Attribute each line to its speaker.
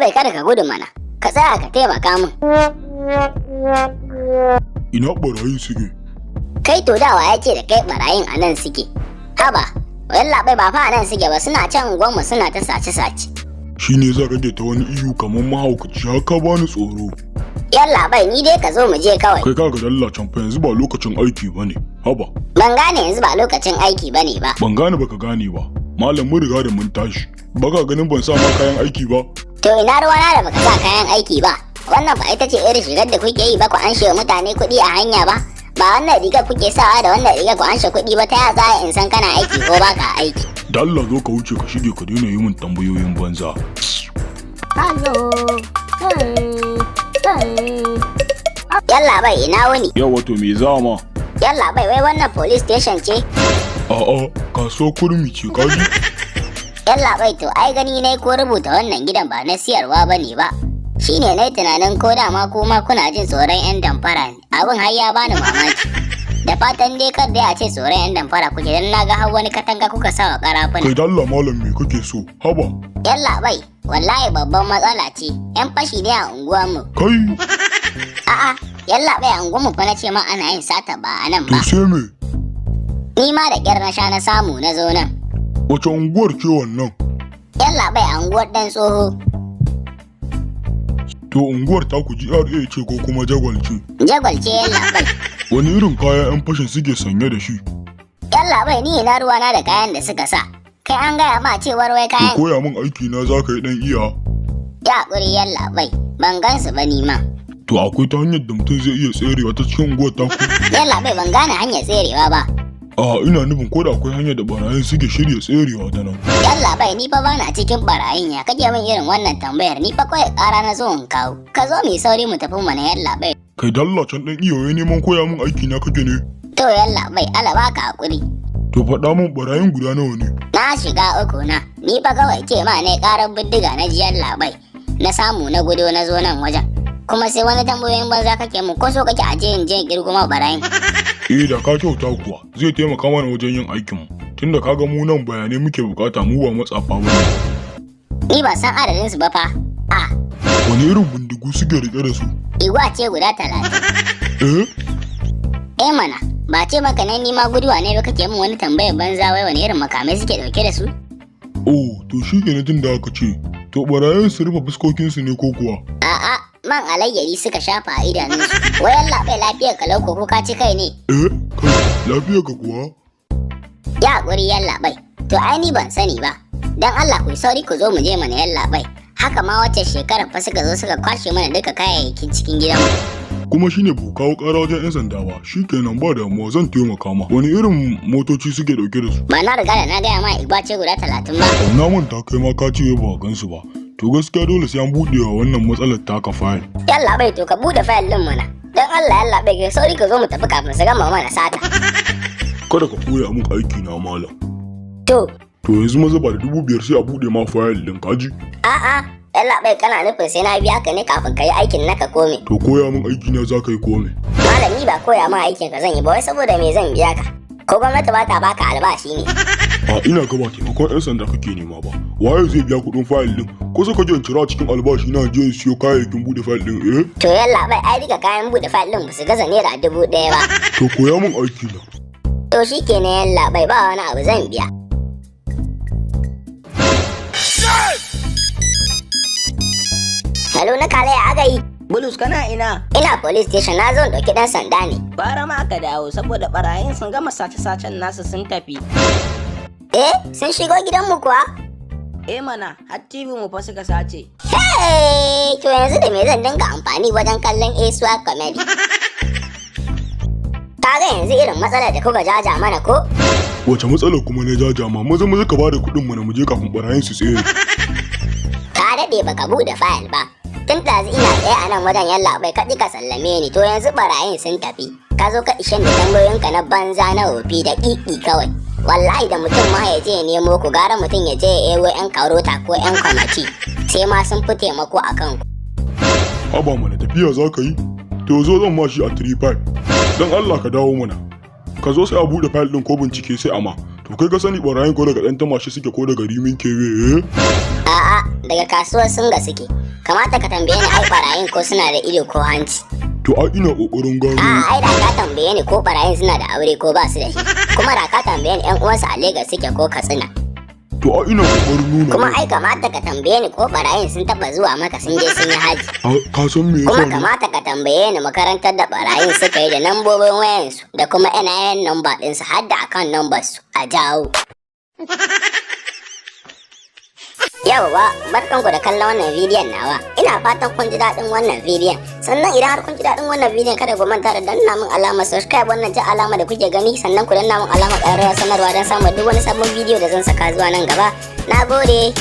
Speaker 1: Yallaɓai, kada ka gudu mana. Ka tsaya ka taimaka min.
Speaker 2: Ina barayin suke?
Speaker 1: Kai, to dawa ya ce da kai barayin a nan suke? Haba, yallaɓai, ba fa a nan suke ba, suna can unguwarmu suna ta sace-sace.
Speaker 2: Shi ne za kake ta wani ihu kamar mahaukaci haka, bani tsoro.
Speaker 1: Yallaɓai, ni dai ka zo mu je kawai.
Speaker 2: Kai, kaga, dalla can fa, yanzu ba lokacin aiki bane. Haba.
Speaker 1: Ban gane yanzu ba lokacin aiki bane ba.
Speaker 2: Ban gane baka gane ba. Malam, mun riga da mun tashi. Baka ganin ban sa ma kayan aiki ba?
Speaker 1: To ina ruwana da baka sa kayan aiki ba? Wannan ba ita ce irin shigar da kuke yi ba ku anshe wa mutane kuɗi a hanya ba? Ba wannan rigar kuke sawa da wannan rigar ku anshe kuɗi ba? Ta ya za a in san kana aiki ko baka aiki?
Speaker 2: Da Allah zo ka wuce ka shige, ka daina yi min tambayoyin banza.
Speaker 3: Hello. Hey. Hey.
Speaker 1: Yallaɓai, ina wuni?
Speaker 2: Yawa, to me za ma?
Speaker 1: Yallaɓai, wai wannan police station ce?
Speaker 2: A'a, kasuwar Kurmi ce, kaji.
Speaker 1: Yallaɓai, to ai gani nai ko rubuta wannan gidan ba na siyarwa ba ne ba. Shine nai tunanin ko dama kuma kuna jin tsoron 'yan damfara ne. Abin har ya bani mamaki. Da fatan dai kar dai a ce tsoron 'yan damfara kuke, don na ga har wani katanga kuka sa wa karafuna.
Speaker 2: Kai, da Allah malam, me kake so? Haba.
Speaker 1: Yallaɓai, wallahi babban matsala ce. 'Yan fashi ne a unguwarmu.
Speaker 2: Kai.
Speaker 1: A'a, yallaɓai, a unguwarmu fa na ce ma ana yin sata, ba a nan
Speaker 2: To
Speaker 1: ba.
Speaker 2: sai me?
Speaker 1: Ni ma da ƙyar na sha na samu na zo nan.
Speaker 2: Wace unguwar ce wannan?
Speaker 1: Yallaɓai, a unguwar ɗan tsoho.
Speaker 2: To unguwar taku GRA ce ko kuma Jagwal ce?
Speaker 1: Jagwal ce, yallaɓai.
Speaker 2: Wani irin kaya 'yan fashin suke sanye da shi?
Speaker 1: Yallaɓai, ni ina ruwana da kayan da suka sa? Kai, an gaya ma cewar wai
Speaker 2: To
Speaker 1: kayan
Speaker 2: koya min aiki na za ka yi, dan iya.
Speaker 1: Ya haƙuri, yallaɓai, ban gansu ba ni ma.
Speaker 2: To akwai ta hanyar da mutum zai iya tserewa ta cikin unguwar taku?
Speaker 1: Yallaɓai, ban gane hanyar tserewa ba.
Speaker 2: A ina nufin ko da akwai hanyar da barayin suke shirya tserewa ta nan.
Speaker 1: Yallaɓai, ni fa bana cikin barayin, ya kake min irin wannan tambayar? Ni fa kawai ƙara na zo in kawo. Ka zo mu yi sauri mu tafi mana, yallaɓai.
Speaker 2: Kai, dalla can, dan iya, wai neman koya min aiki na kake ne?
Speaker 1: To yallaɓai, Allah baka haƙuri.
Speaker 2: To faɗa min, barayin guda nawa ne?
Speaker 1: Na shiga uku na, ni fa kawai ce ma ne ƙarar bindiga na ji, yallaɓai. Na samu na gudo na zo nan wajen. Kuma sai wani tambayoyin banza kake mun, ko so kake a je in je in kirgo ma barayin?
Speaker 2: Eh, da ka kyauta kuwa, zai taimaka mana wajen yin aikin mu. Tunda ka ga mu nan bayanai muke bukata, mu ba matsafa ba ne.
Speaker 1: Ni ban san adadin su ba fa. A
Speaker 2: Wani irin bindigu suke rike da su?
Speaker 1: Igwa ce guda 30.
Speaker 2: Eh?
Speaker 1: Eh mana, ba ce maka nan ni ma guduwa ne ba, kake min wani tambayar banza, wai wani irin makamai suke dauke da su?
Speaker 2: Oh, to shi ke tun da aka ce. To barayin su rufe fuskokinsu ne ko kuwa?
Speaker 1: A'a, man alayyari suka shafa a idanunsu. Wai yallaɓai, lafiyar kalau ko ka ci kai ne?
Speaker 2: Eh, kai, lafiyar ka kuwa?
Speaker 1: Ya haƙuri, yallaɓai. To ai ni ban sani ba. Dan Allah ku yi sauri ku zo mu je mana, yallaɓai. Haka ma wacce shekarar fa suka zo suka kwashe mana duka kayayyakin cikin gidanmu.
Speaker 2: Kuma shine bu kawo ƙara wajen 'yan sanda ba, shi kenan, ba damuwa, zan taimaka ma. Wani irin motoci suke ɗauke da su?
Speaker 1: Ba na riga da na gaya ma igwa ce guda 30 ba?
Speaker 2: Na manta, kai ma ka ce ba gansu ba. To gaskiya dole sai an buɗe wa wannan matsalar taka fayil.
Speaker 1: Yallaɓai, to ka buɗe fayil ɗin mana. Dan Allah, yallaɓai, kai sauri ka zo mu tafi kafin su gama mana sata.
Speaker 2: Kada ka koya min aiki na, malam.
Speaker 1: To,
Speaker 2: To yanzu maza ba da 5,000 sai a buɗe ma fayil ɗin, kaji.
Speaker 1: A'a, yallaɓai, kana nufin sai na biya ka ne kafin ka yi aikin naka kome?
Speaker 2: To koya min aiki na za ka yi kome?
Speaker 1: Malami, ba koya ma aikin ka zan yi ba, wai saboda me zan biya ka? Ko gwamnati ba ta baka albashi ne?
Speaker 2: A ina ga ba taimakon 'yan sanda kake nema ba. Waye zai biya kuɗin fayil ɗin? Ko sai ka je in cira cikin albashi na je in siyo kayayyakin buɗe fayil ɗin, eh?
Speaker 1: To yallaɓai, ai duka kayan buɗe fayil ɗin ba su gaza ₦1,000 ba.
Speaker 2: To koya min aiki na.
Speaker 1: To shi kenan, yallaɓai, ba wani abu, zan biya. Hello, na kale, ya aka yi?
Speaker 4: Bulus, kana ina?
Speaker 1: Ina police station, na zo in ɗauki ɗan sanda ne.
Speaker 4: Bara ma aka dawo saboda barayin sun gama sace-sacen nasu sun tafi.
Speaker 1: Eh, sun shigo gidanmu kuwa?
Speaker 4: Eh mana, har TV mu fa suka sace.
Speaker 1: Hey, to yanzu da me zan dinga amfani wajen kallon Asuwa Comedy? Kaga yanzu irin matsalar da kuka jaja mana ko?
Speaker 2: Wace matsala kuma na jaja ma? Maza maza ka bada kuɗin mana mu je kafin barayin su tsere.
Speaker 1: Ka daɗe baka buɗe fayil ba. Tun ɗazu ina tsaye a nan wajen, yallaɓai, ka ƙi ka sallame ni, to yanzu barayin sun tafi. Ka zo ka ishen da tambayoyinka na banza na wofi da ƙiƙi kawai. Wallahi da mutum ma ya je ya nemo ku, gara mutum ya je ya ebo 'yan karota ko 'yan kwamati. Sai ma sun fi taimako a kanku.
Speaker 2: Haba mana, tafiya za ka yi? To zo, zan ma shi a 3-5. Don Allah ka dawo mana. Ka zo sai a buɗe fayil ɗin, ko bincike sai ama. To kai ka sani barayin ko daga ɗan tamashi suke ko daga Rimin Kewe, eh?
Speaker 1: A'a, daga kasuwar Singa suke. Kamata ka tambaye ni ai barayin ko suna da ido ko hanci.
Speaker 2: To ai ina kokarin gano.
Speaker 1: A'a, ai da ka tambaye ni ko barayin suna da aure ko ba su da shi. Kuma da ka tambaye ni ƴan uwansu a Lagos suke ko Katsina.
Speaker 2: To ai ina kokarin nuna.
Speaker 1: Kuma ai kamata ka tambaye ni ko barayin sun taba zuwa maka sun je sun yi haji.
Speaker 2: Ka san me
Speaker 1: Kuma
Speaker 2: yasa ne?
Speaker 1: kamata ka tambaye ni makarantar da barayin suka yi da nambobin wayansu da kuma NIN number ɗinsu har da account number su a jawo. Yawwa, barkanku da kallon wannan bidiyon nawa. Ina fatan kun ji daɗin wannan bidiyon. Sannan idan har kun ji daɗin wannan bidiyon, kada ku manta da danna min alamar subscribe, wannan jan alama da kuke gani, sannan ku danna min alamar ƙararrawar sanarwa don samun duk wani sabon bidiyo da zan saka zuwa nan gaba. Na gode.